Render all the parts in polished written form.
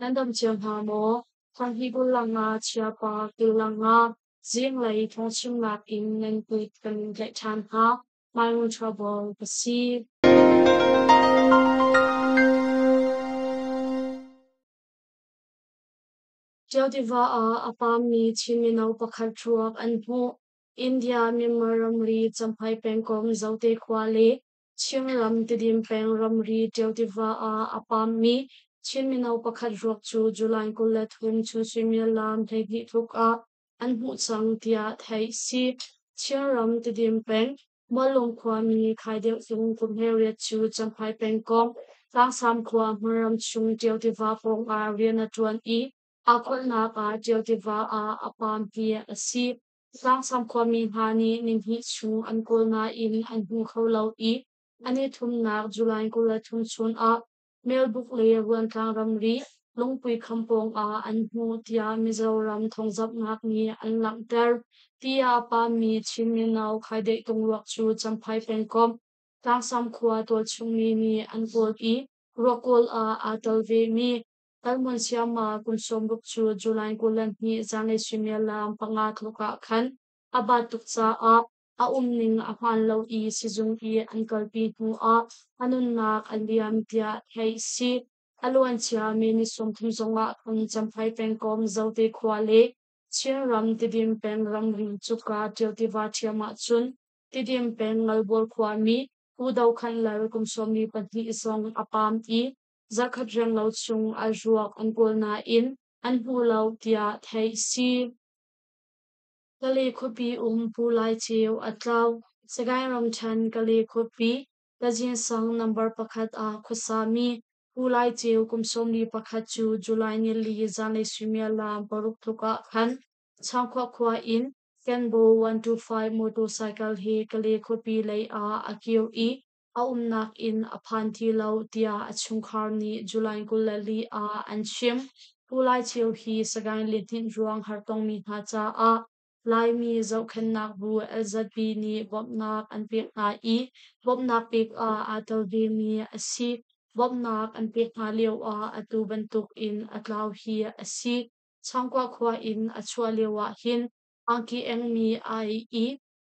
Nan dam cio hna maw? Thawnghi kulanga chiapa kulanga zinglei thawngchimnak in nan kut kan in tlaih ṭhan hna. My own trouble ka si. Ṭio tiva ah a paammi Chin mino pakhat ruak an hmuh. India Myanmar ramri Champhai pengkomh Zote khua le Chinram Tidim peng ramri Ṭio tiva ah a paammi Chin mino pakhat ruak cu July 23 chun suimilam 12 tluk ah an hmuh cang tiah theih si. Chinram Tidim peng Muallung khuami Khaideuh tung kum hleiriat cu Champhai pengkomh Tlangsam khua hmunram chung Ṭio tiva pawngah rian a ṭuan i aa kholhnak ah Ṭio tiva ah a paam ti a si. Tlangsam khuami hna nih nihnih chung an kawl nain an hmu kho lo i a nithumnak July 23 chun ah Melbuk le Ruantlang ramri Lungpui kham pawngah an hmuh tiah Mizoram thawngzamhnak nih an langhter. Tiah a paammi Chin mino Khaideih Tungruak cu Champhai pengkomh Tlangsam khua tualchungmi nih an kawl i ruakkawl ah aa tel vemi Talhmun Siama kum 60 cu July 22 zanlei suimilam panga tluk ah khan a baat tuk caah a umning a hmaan lo i sizung i an kalpi hnuah a nunnak a liam tiah theih a si. A luancia May ni 30 zongah khan Champhai pengkomh Zote khua le Chinram Tidim peng ramri cuka Ṭio tiva ṭhiam ahcun Tidim peng Ngalbual khuami Pu Do Khan Lal kum 12 zong a paam i zarkhat renglo chung a ruak an kawl nain an hmu lo tiah theih a si. Kale khuapi um Pu Lai Ceu a tlau. Sagaing ramṭhen Kale khuapi Tazin sang number pakhat ah khuasami Pu Lai Ceu kum 41 cu July nili zanlei suimilam paruk tluk ah khan Changkhuah khua in Kenbo 125 motorcycle he Kale khuapi lei ah a kir i a umnak inn a phan ti lo tiah a chungkhar nih July 24 ah an chim. Pu Lai Ceu hi Sagaing lihninh ruang hartongmi hna caah Laimi zohkhenhnak bu LZB nih bawmhnak an pek hna i bawmhnak pek ah aa tel vemi a si. Bawmhnak an pek hna lioah atu bantuk in a tlau hi a si. Changkua khua in a chuah lioah hin angki engmi ai i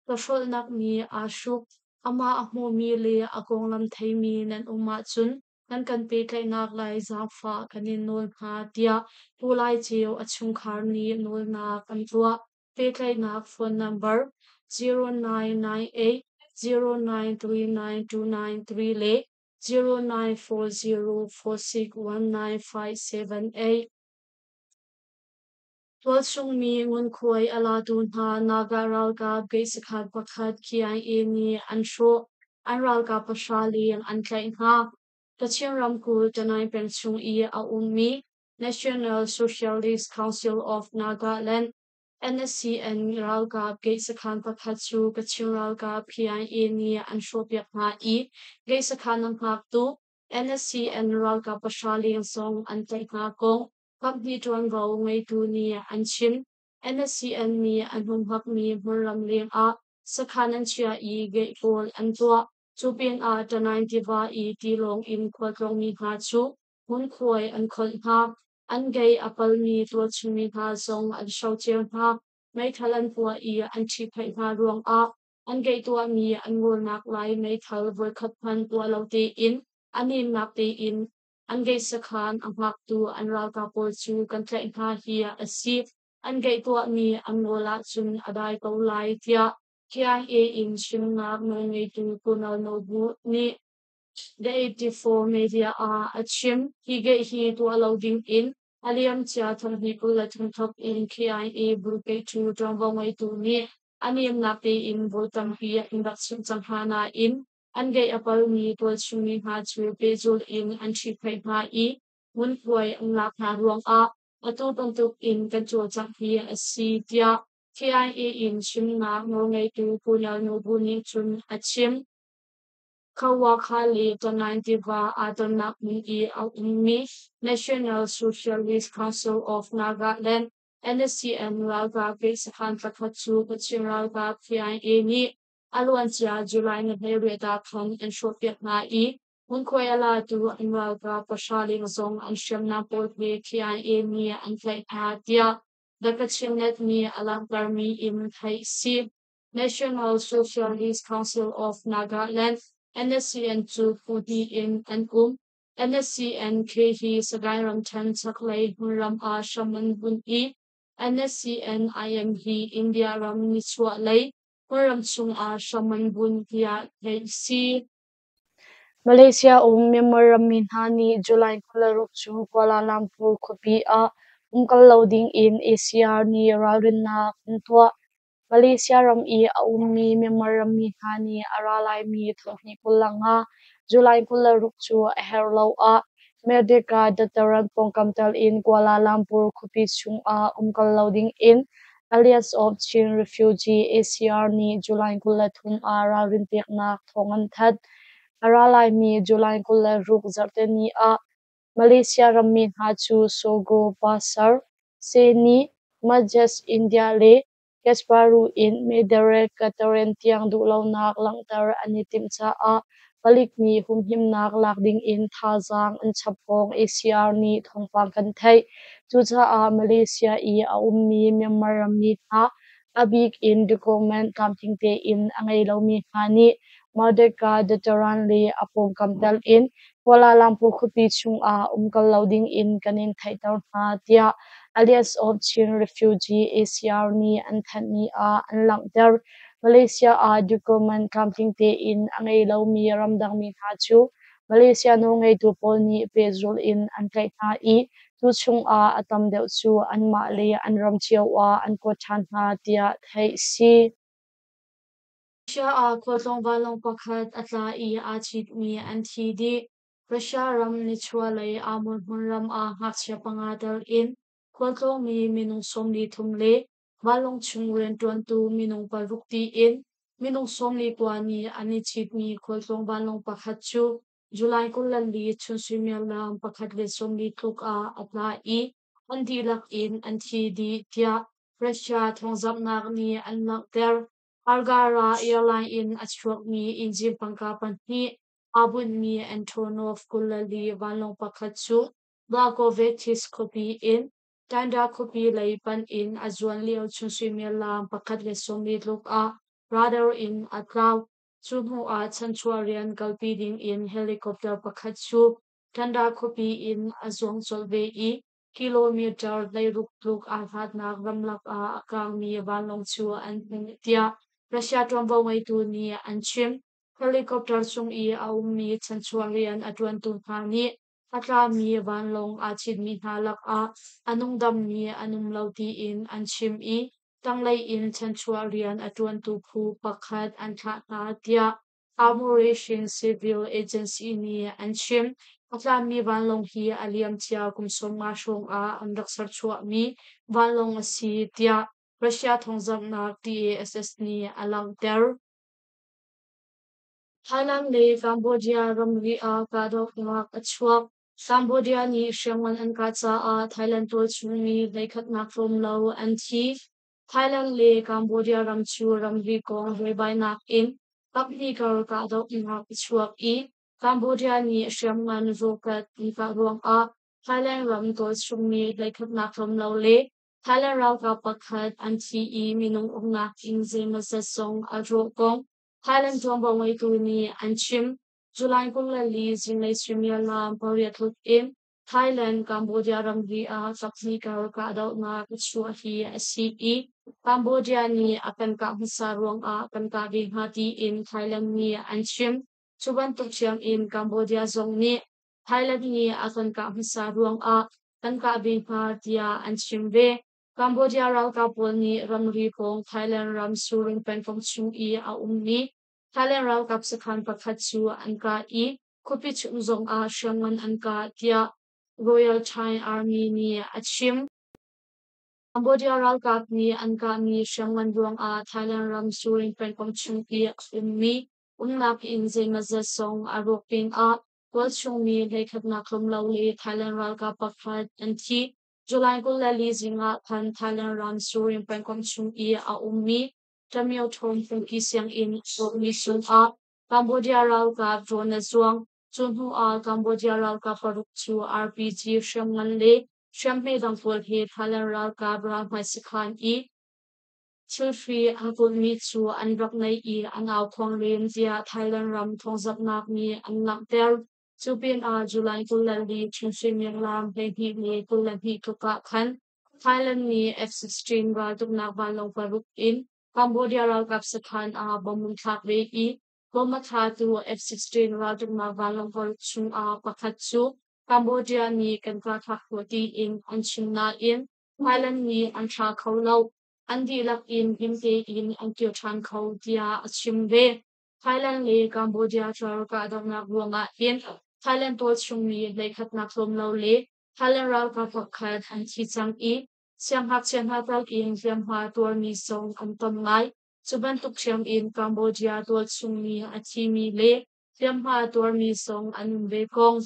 Rawhrolhnak nih aa hruk. Amah a hmumi le a konglam theimi nan um ahcun nan kan pehtlaihnak lai zaangfah kan in nawl hna tiah Pu Lai Ceu a chungkhar nih nawlnak an tuah. Pehtlaihnak phone number 0998 0939293 le 0940 4619578. Tualchungmi ngunkhuai a latu hna Naga ralkap geihsakhat pakhat KIA nih an hrawh. An ralkap pahra leng an tlaih hna. Kachin ramkulh Tanai peng chung i a ummi National Socialist Council of Nagaland NSCN ralkap geihsakhan pakhat cu Kachin ralkap KIA nih an hrawhpiak hna i geihsakhan a hngaktu NSCN ralkap pahra leng zong an tlaih hna kong Kaphnih ṭuanvo ngeitu nih an chim. NSCN nih an humhakmi hmunram lengah sakhan an chiah i gate pawl an tuah. Cu pinah Tanine tiva i tilawng in khualtlawngmi hna cu ngunkhuai an kholh hna. An gate a palmi tualchungmi hna zong an hrocer hna. Meithal an puah i an ṭhihphaih hna ruangah an gate tuahmi an ngolnak lai meithal voikhat hmanh puah lo tein a nemnak tein An gate sakhan a hngaktu an ralkap pawl cu kan tlaih hna hi a si. An gate tuahmi an nawl ahcun a dai ko lai tiah KIA in chimnak nawlngeitu Kunal Nobu nih The 84 Media ah a chim. Hi gate hi tuah lo ding in a liamcia thonghnih 23 thawk in KIA brigade cu ṭuanvo ngeitu nih a nemnak tein vawi tampi an rak chimh cang hna nain An geih a palmi tualchungmi hna cu pehzulh in an ṭhihphaih hna i ngunkhuai an lak hna ruangah atu bantuk in kan cawlcangh hi a si tiah KIA in chimnak nawlngeitu Pu Lal Nubu nih cun a chim. Khawakha le Tonline tiva aa tonnak hmun i a ummi National Socialist Council of Nagaland NSCN ralkap sakhan pakhat cu Kachin ralkap KIA nih A luancia July ni 18 ah khan an hrawhpiak hna i Ngunkhuai a latu an ralkap pahra leng zong an hriamnam pawl he KIA nih an tlaih hna, tiah The Kachin Net nih a langhtermi in theih a si. National Socialist Council of Nagaland (NSCN) cu phu hnih in an um. NSCN-K hi Sagaing ramṭhen chaklei hmunram ah hram an bunh i NSCN-IM hi India ram nichuahlei hmunram chungah hram an bunh tiah theih a si. Malaysia um Myanmar rammi hna nih July 26 cu Kuala Lumpur khuapi ah umkal lo dingin ACR nih ralrinnak an tuah. Malaysia ram i a ummi Myanmar rammi hna nih a ra laimi thonghnih 25 July 26 cu a herh lo ah Merdeka Dataran pawngkam tel in Kuala Lumpur khuapi chungah umkal lo dingin Alliance of Chin Refugee ACR nih July 23 ah ralrin peknak thawng an thanh. A ra laimi July 26 zarhteni ah Malaysia rammi hna cu Sogo Pasar, Seni, Majes India le Kesparu in Mederek Kataren tiang duhlonak langhter an i timh caah palik nih humhimnak lak dingin thazaang an chap kong ACR nih thawngpang kan theih. Cucaah Malaysia i a ummi Myanmar rammi hna, a bik in document tlamtling tein a ngei lomi hna nih Merdeka Dataran le a pawngkam tel in Kuala Lumpur khuapi chungah umkal lo dingin kan in theihter hna, tiah Alliance of Chin Refugee ACR nih an thanhmi ah an langhter. Malaysia ah document tlamtling tein a ngei lomi ramdangmi hna cu Malaysia nawlngeitu pawl nih pehzulh in an tlaih hna i cu chungah a tam deuh cu anmah le an ram cio ah an kuat ṭhan hna, tiah theih a si. Russia ah khualtlawng vanlawng pakhat a tla i aa citmi an thi dih. Russia ram nichuahlei Amur hmunram ah ngakchia panga tel in khualtlawngmi minung 43 le vanlawng chung rianṭuantu minung paruk tiin minung 49 nih an i citmi khualtlawng vanlawng pakhat cu July 24 chun suimilam 1:40 tluk ah a tla i an dihlak in an thi dih tiah Russia thawngzamhnak nih an langhter. Algara airline in a chuakmi engine pangka pahnih aa bunhmi Antonov 24 vanlawng pakhat cu Blagoveshchensk khuapi in Tanda khuapi lei panh in a zuan lio chun suimilam 1:40 tluk ah radar in a tlau. Cu hnu ah chanchuah rian kalpi ding in helicopter pakhat cu Tanda khuapi in a zuang colh ve i kilometer 16 tluk aa hlatnak ramlak ah a kaangmi vanlawng cu an hmuh tiah Russia ṭuanvo ngeitu nih an chim. Helicopter cung i a ummi chanchuah rian a ṭuantu hna nih a tlami vanlawng aa citmi hna lakah a nungdammi an um lo tiin an chim i tanglei in chanchuah rian a ṭuantu phu pakhat an thlah hna tiah Armoration Civil Agency nih an chim. A tlami vanlawng hi a liamcia kum 50 hrawng ah an rak serchuahmi vanlawng a si tiah Russia thawngzamhnak TASS nih a langhter. Thailand le Cambodia ramri ah kahdohnak a chuak. Cambodia nih hriamngan an kah caah Thailand tualchung mi hleikhatnak tlawm lo an thi. Thailand le Cambodia ram cu ramri kong buaibainak in kaphnih kar kahdohnak a chuak i Cambodia nih hriamngan rocket an kah ruangah Thailand ram tualchungmi hleikhatnak tlawm lo le Thailand ralkap pakhat an thi i minung uknak inn zeimawzat zong a rawh kong Thailand ṭuanvo ngeitu nih an chim. July 24 zinglei suimilam pariat tluk in Thailand, Cambodia ramri ah kaphnih kar kahdohnak a chuah hi a si i Cambodia nih a kan kah hmasa ruangah kan kah ve hnga tiin Thailand nih an chim. Cu bantuk ṭhiam in Cambodia zong nih Thailand nih a kan kah hmasa ruangah kan kah ve hnga tiah an chim ve. Cambodia ralkap pawl nih ramri pawng Thailand ram Surin pengkomh chung i a ummi Thailand ralkap sakhan pakhat cu an kah i khuapi chung zongah hriamngan an kah tiah Royal Thai Army nih a chim. Cambodia ralkap nih an kahmi hriamngan ruangah Thailand ram Surin pengkomh chung i a ummi umnak inn zeimawzat zong a rawk pinah tualchungmi hleikhatnak tlawm lo le Thailand ralkap pakhat an thi. July 24 zing ah khan Thailand ram Surin pengkomh chung i a ummi Tamil Thon Phungki sianginn a rawkmi chungah Cambodia ralkap drone a zuang. Cu hnu ah Cambodia ralkap paruk cu RPG hriamngan le hriamhme dang pawl he Thailand ralkap ralhmai sakhan i thilhri an kulhmi cu an rak naih i an aukhuang len tiah Thailand ram thawngzamhnak nih an langhter. Cu pinah July 24 chun suimilam 12:22 tluk ah khan Thailand nih F-16 raltuknak vanlawng paruk in Cambodia ralkap sakhan ah bomb an thlak ve i bomb a thlatu F-16 raltuknak vanlawng paruk chungah pakhat cu Cambodia nih kan kah thlak khawh tiin an chim nain Thailand nih an thla kho lo. An dihlak in him tein an kir ṭhan kho tiah a chim ve. Thailand le Cambodia ral kahdohnak ruangah hin Thailand tualchungmi hleikhatnak tlawm lo le Thailand ralkap pakhat an thi cang i siangngakchia hna tal in hliamhma tuarmi zong an tam ngai. Cu bantuk ṭhiam in Cambodia tualchungmi a thimi le hliamhma tuarmi zong an um ve kong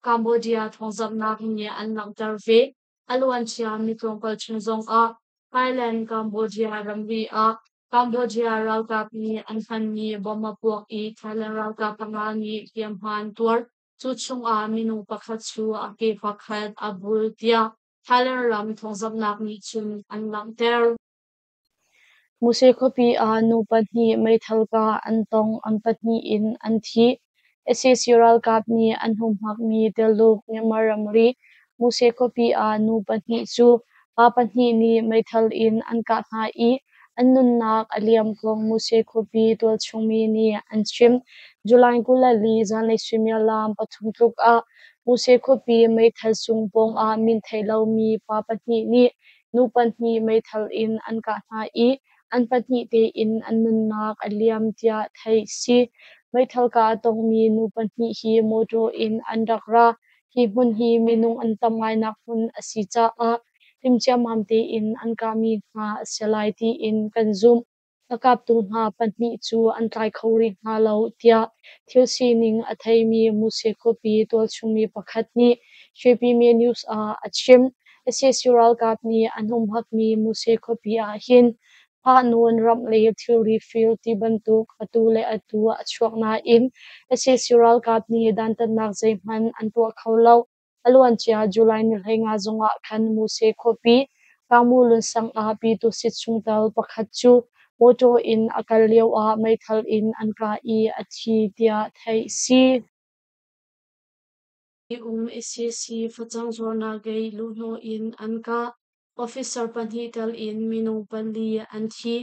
Cambodia thawngzamhnak nih an langhter ve. A luancia mi tlawmpal chung zongah Thailand Cambodia ramri ah Cambodia ralkap nih an hmanmi bomb a puak i Thailand ralkap panga nih hliamhma an tuar. Cu chungah minung pakhat cu a ke pakhat a bul tiah Thailand ram thawngzamhnak nih cun an langhter. Muse khuapi ah nu pahnih meithal kah an tong, an pahnih in an thi. Sac ralkap nih an humhakmi Teluk Myanmar ramri Muse khuapi ah nu pahnih cu pa pahnih nih meithal in an kah hna i an nunnak a liam kong Muse khuapi tualchung mi nih an chim. July 24 zanlei suimilam 3 tluk ah Muse khuapi meithal sung pawngah min theih lomi pa pahnih nih nu pahnih meithal in an kah hna i an pahnih tein an nunnak a liam tiah theih si. Meithal kah a tongmi nu pahnih hi mawṭaw in an rak ra. Hi hmun hi minung an tam ngainak hmun a si caah him ciammam tein an kahmi hna a si lai tiin kan zumh. A kaptu hna pahnih cu an tlai kho rih hna lo tiah thil sining a theimi Muse khuapi tualchungmi pakhat nih Shwepyme News ah a chim. Sac ralkap nih an humhakmi Muse khuapi ahhin phahnawn ramh le thilri fir ti bantuk atu le atu a chuak nain sac ralkap nih dantatnak zeihmanh an tuah kho lo. A luancia July ni 15 zongah khan Muse khuapi Kangmulun sang ah Pyitusit chungtel pakhat cu mawṭaw in a kal lioah meithal in an kah i a thi tiah theih si. Um sac facang zuarnak gate luhhnawh in an kah. Officer pahnih tel in minung pali an thi.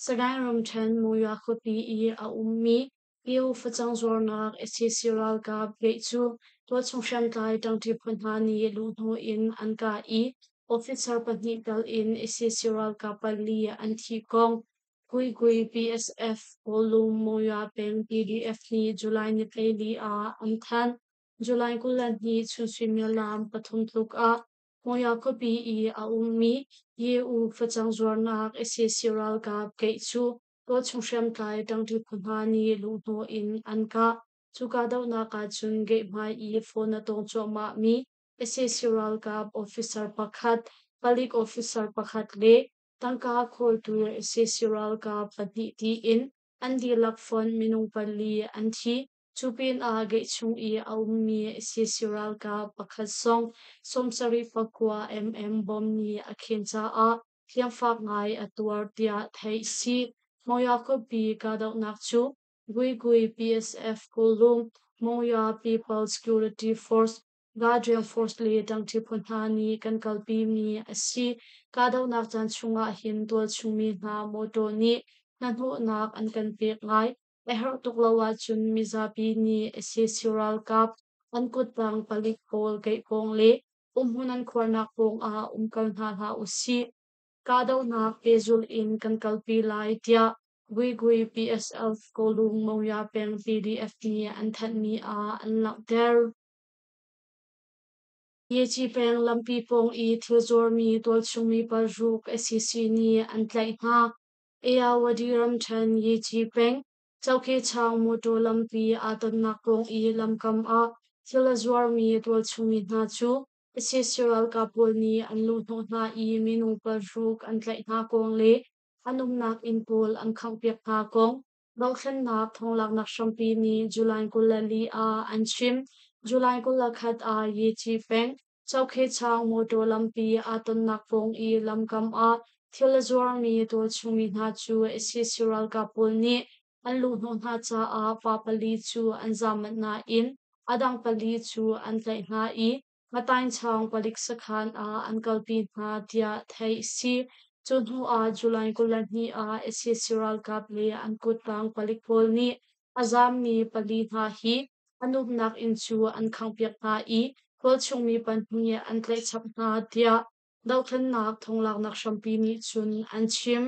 Sagaing ramṭhen Monywa khuapi i a ummi Pyu facang zuarnak sac ralkap gate cu tualchung hriamtlai ṭangṭi phu hna nih luhhnawh in an kah i officer pahnih tel in sac ralkap pali an thih kong Guigui PSF Kawlum Monywa peng PDF nih July ni 14 ah an thanh. July 22 chun suimilam 3 tluk ah Monywa khuapi i a ummi Ye-U facang zuarnak sac ralkap gate cu tualchung hriamtlai ṭangṭi phu hna nih luhhnawh in an kah. Cu kahdohnak ahcun gate hmai i phone a tawng cuahmahmi sac ralkap officer pakhat, palik officer pakhat le tangka khawltu sac ralkap pahnih tiin an dihlak fonh minung pali an thi. Cu pinah gate chung i a ummi sac ralkap pakhat zong 79 mm bomb nih a khen caah hliamfak ngai a tuar tiah theih si. Monywa khuapi kahdohnak cu Guigui PSF Kawlum, Monywa People's Security Force, Guardian Force le ṭangṭi phu hna nih kan kalpimi a si. Kahdohnak caan chungah hin tualchungmi hna mawṭaw nih hnahnawhnak an kan pek ngai. A herh tuk lo ahcun mizapi nih sac ralkap an kuttang palik pawl gate pawng le umhmun an khuarnak pawngah umkal hna hlah usih. Kahdohnak pehzulh in kan kalpi lai tiah Guigui PSF Kawlung Monywa peng PDF nih an thanhmi ah an langhter. Yechi peng lampi pawng i thil zuarmi tualchungmi paruk sac nih an tlaih hna. Ayeyarwady ramṭhen Yechi peng Chokechang mawṭaw lampi aa tonnak pawng i lamkam ah thil a zuarmi tualchungmi hna cu sac ralkap pawl nih an luhhnawh hna i minung paruk an tlaih hna kong le an umnak inn pawl an khanghpiak hna kong Dothlennak thonglaknak hrampi nih July 24 ah an chim. July 21 ah Yeci peng Chokhe-Chang mawṭaw lampi aa tonnak pawng i lamkam ah thil a zuarmi tualchungmi hna cu sac ralkap pawl nih an luhhnawh hna caah pa pali cu an zaam manh nain a dang pali cu an tlaih hna i Mataingchaung palik sakhan ah an kalpi hna tiah theih a si. Cu hnu ah July 22 ah sac ralkap le an kuttang palik pawl nih a zaammi pali hna hi an umnak inn cu an khanghpiak hna i tualchungmi pahnih an tlaih chap hna tiah dothlennak thonglaknak hrampi nih cun an chim.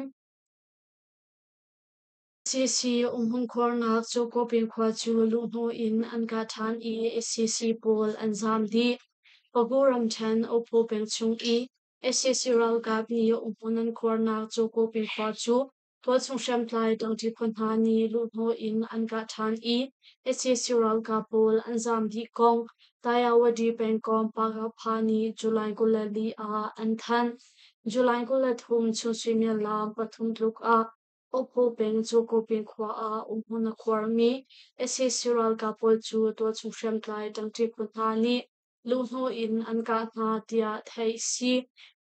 Sac umhmun khuarnak Cawkawpin khua cu luhhnawh in an kah ṭhan i sac pawl an zaam dih. Pagu ramṭhen Ophaw peng chung i sac ralkap nih umhmun an khuarnak Cawkawpin khua cu tualchung hriamtlai ṭangṭi phu hna nih luhhnawh in an kah ṭhan i sac ralkap pawl an zaam dih kong Tayawadi pengkomh Pagapha nih July 24 ah an thanh. July 23 chun suimilam pathum tluk ah Oppo peng Cawkawpin khua ah umhmun a khuarmi sac ralkap pawl cu tualchung hriamtlai ṭangṭi phu hna nih luhhnawh in an kah hna tiah theih a si.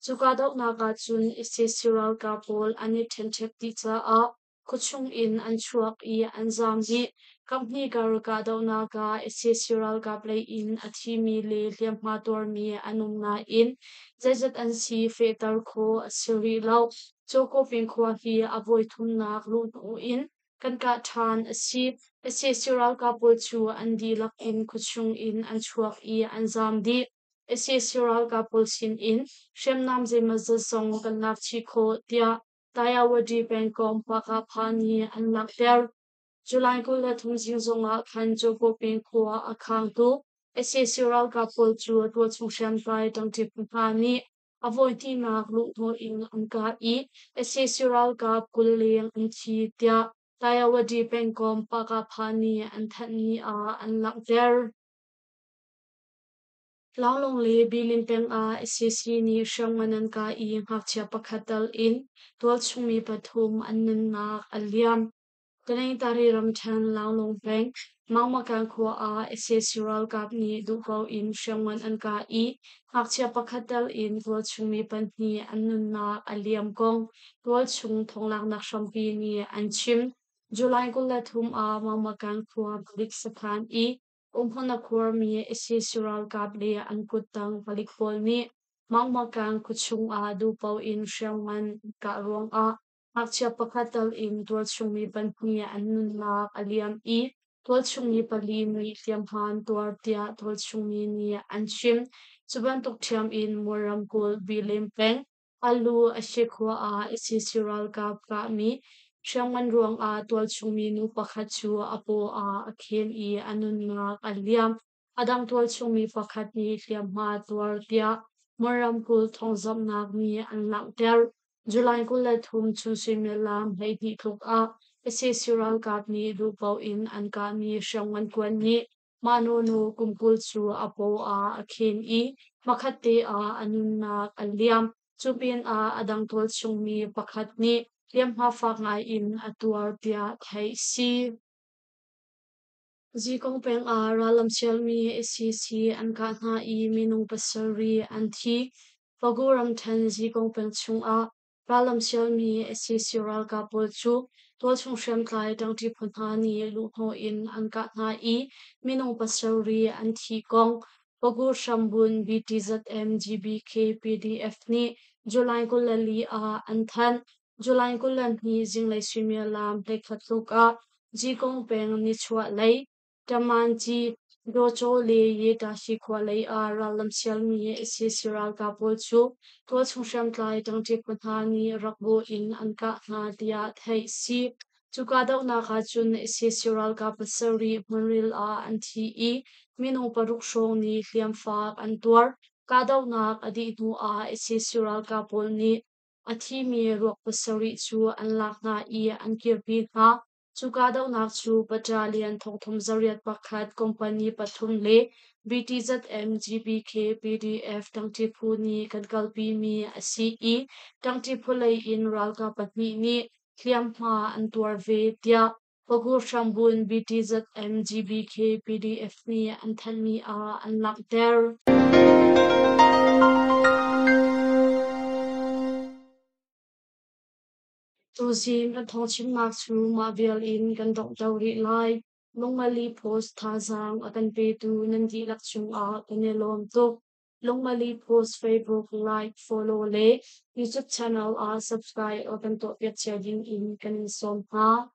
Cu kahdohnak ah cun sac ralkap pawl an i ṭhenṭhek dih caah khuachung in an chuak i an zaam dih. Kaphnih kar kahdohnak ah sac ralkap lei in a thimi le hliamhma tuarmi an um nain zeizat an si fehter khawh a si rih lo. Cawkawpin khua hi a voi thumnak luhhnawh in kan kah ṭhan a si. Sac ralkap pawl cu an dihlak in khuachung in an chuak i an zaam dih. Sac ralkap pawl sinin hriamnam zeimawzat zong kan lak chih khawh, tiah Tayawadi pengkomh Pakapha nih an langhter. July 23 zing zongah khan Cawkawpin khua a khangtu sac ralkap pawl cu tualchung hriamtlai ṭangṭi phu hna nih a voihnihnak luhhnawh in an kah i sac ralkap 20 leng an thi tiah Tayawadi pengkomh Pakapha nih an thanhmi ah an langhter. Lawnglawng le Bilin peng ah sac nih hriamngan an kah i ngakchia pakhat tal in tualchungmi pathum an nunnak a liam. Taningtari ramṭhen Lawnglawng peng Mangmakan khua ah sac ralkap nih duhpaoh in hriamngan an kah i ngakchia pakhat tal in tualchungmi pahnih an nunnak a liam kong tualchung thonglaknak hrampi nih an chim. July 23 ah Mangmakan khua palik sakhan i umhmun a khuarmi sac ralkap le an kuttang palik pawl nih Mangmakan khuachung ah duhpaoh in hriamngan an kah ruangah ngakchia pakhat tal in tualchungmi pahnih an nunnak a liam i tualchungmi pali nih hliamhma an tuar tiah tualchungmi nih an chim. Cu bantuk ṭhiam in Mual ramkulh Bilin peng Alu a si khua ah sac ralkap kahmi hriamngan ruangah tualchungmi nu pakhat cu a paw ah a khen i a nunnak a liam. A dang tualchungmi pakhat nih hliamhma a tuar tiah Mon ramkulh thawngzamhnak nih an langhter. July 23 chun suimilam 12 tluk ah sac ralkap nih duhpaoh in an kahmi hriamngan kuan nih mah nu kum 20 cu a paw ah a khen i hmakhatte ah a nunnak a liam. Cu pinah a dang tualchungmi pakhat nih hliamhma fak ngai in a tuar tiah theih a si. Zikong peng ah rallam sialmi sac an kah hna i minung pasarih an thi. Pagu ramṭhen Zikong peng chungah rallam sialmi sac ralkap pawl cu tualchung hriamtlai ṭangṭi phu hna nih luhhnawh in an kah hna i minung pasarih an thi kong Pagu hrambun BTZM GBK PDF nih July 24 ah an thanh. July 22 zinglei suimilam 11 tluk ah Jikong peng nichuahlei Tamanci, Dawcaw le Yetashi khua lei ah rallam sialmi sac ralkap pawl cu tualchung hriamtlai ṭangṭi phu hna nih rak bawh in an kah hna tiah theih a si. Cu kahdohnak ah cun sac ralkap pasarih hmunril ah an thi i minung paruk hrawng nih hliamfak an tuar. Kahdohnak a dih hnu ah sac ralkap pawl nih a thimi ruak pasarih cu an lak hna i an kirpi hna. Cu kahdohnak cu Battalion 3801 Company pathum le BTZM GBK PDF ṭangṭi phu nih kan kalpimi a si i ṭangṭi phu lei in ralkap pahnih nih hliamhma an tuar ve, tiah Pagu hrambun BTZM GBK PDF nih an thanhmi ah an langhter. Tuzing kan thawngchimnak cu mah vial in kan donghter rih lai. Lungmali Post thazaang a kan petu nan dihlak cungah kan i lawm tuk. Lungmali Post Facebook like, follow le YouTube channel ah subscribe a kan tuahpiak cio ding in kan in sawm hna.